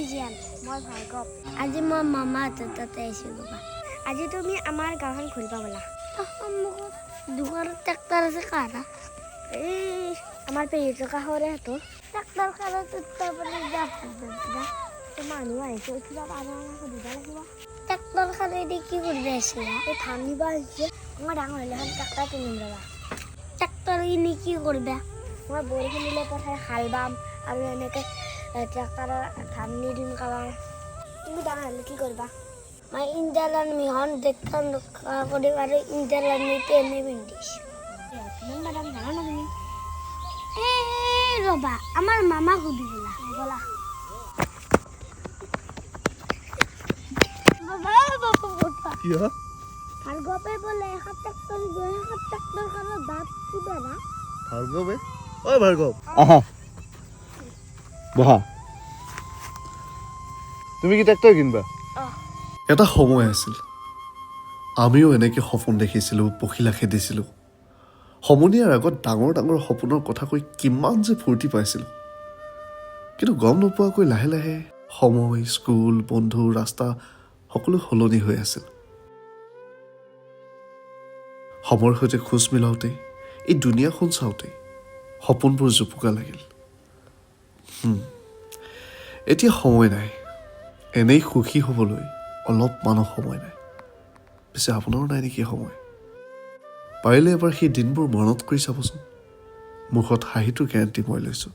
জীয়ান। মই ভাৰ্গৱ। আজি মই মামাহঁতৰ তাতে আহিছোঁ ৰ'বা। আজি তুমি আমাৰ গাঁওখন ঘূৰিব ব'লা। সন্মুখত দোকানত ট্ৰেক্টৰ আছে, কাৰা? এই আমাৰ পেহীহঁতৰ কাষৰে সেইটো। ট্ৰেক্টৰ কাৰত উঠবা পাৰি যা। এই মানুহ আহিছে, উঠিব পাৰা নাই, সুধিব লাগিব। ট্ৰেক্টৰ খানেদি কি কৰিব আহিছে? এই ধান নিব আহিছে। মই ডাঙৰ হ'লে এখন ট্ৰেক্টৰ কিনিম ৰ'বা। ট্ৰেক্টৰ কিনি কি কৰিবা? মই বৰষুণ দিলে পথাৰ হাল বাম আৰু এনেকৈ ট্ৰেক্টৰৰ ধান নি দিম কাৰোবাৰ। তুমি ডাঙৰ হ'লে কি কৰিবা? মই ইণ্ডিয়ান আৰ্মিখন দেশখন ৰক্ষা কৰিম আৰু ইণ্ডিয়ান আৰ্মি পেনে পিন্ধিছোঁ। কিমান বাদাম জানা না তুমি? এই ৰ'বা, আমাৰ মামাক সুধি ব'লা। ব'লা। বাবা, বাবা, বাবা। কি হা? ভাৰ্গৱে বোলে এখন ট্ৰেক্টৰ গৈ এখন ট্ৰেক্টৰ খনৰ দাম কিবা না? ভাৰ্গৱে, ঐ ভাৰ্গৱ, আহা, বহা। তুমি কি ট্ৰেক্টৰ কিনবা? এটা সময় আছিল, আমিও এনেকৈ সপোন দেখিছিলোঁ, পখিলা খেদিছিলোঁ। সমনীয়াৰ আগত ডাঙৰ ডাঙৰ সপোনৰ কথা কৈ কিমান যে ফূৰ্তি পাইছিলোঁ। কিন্তু গম নোপোৱাকৈ লাহে লাহে সময়, স্কুল, বন্ধু, ৰাস্তা সকলো সলনি হৈ আছিল। সময়ৰ সৈতে খোজ মিলাওঁতে, এই দুনীয়াখন চাওঁতে সপোনবোৰ জুপুকা লাগিল। এতিয়া সময় নাই। এনেই সুখী হ'বলৈ অলপমানো সময় নাই। পিছে আপোনাৰো নাই নেকি সময়? পাৰিলে এবাৰ সেই দিনবোৰ মনত কৰি চাবচোন। মুখত হাঁহিটোৰ গেৰাণ্টি মই লৈছোঁ।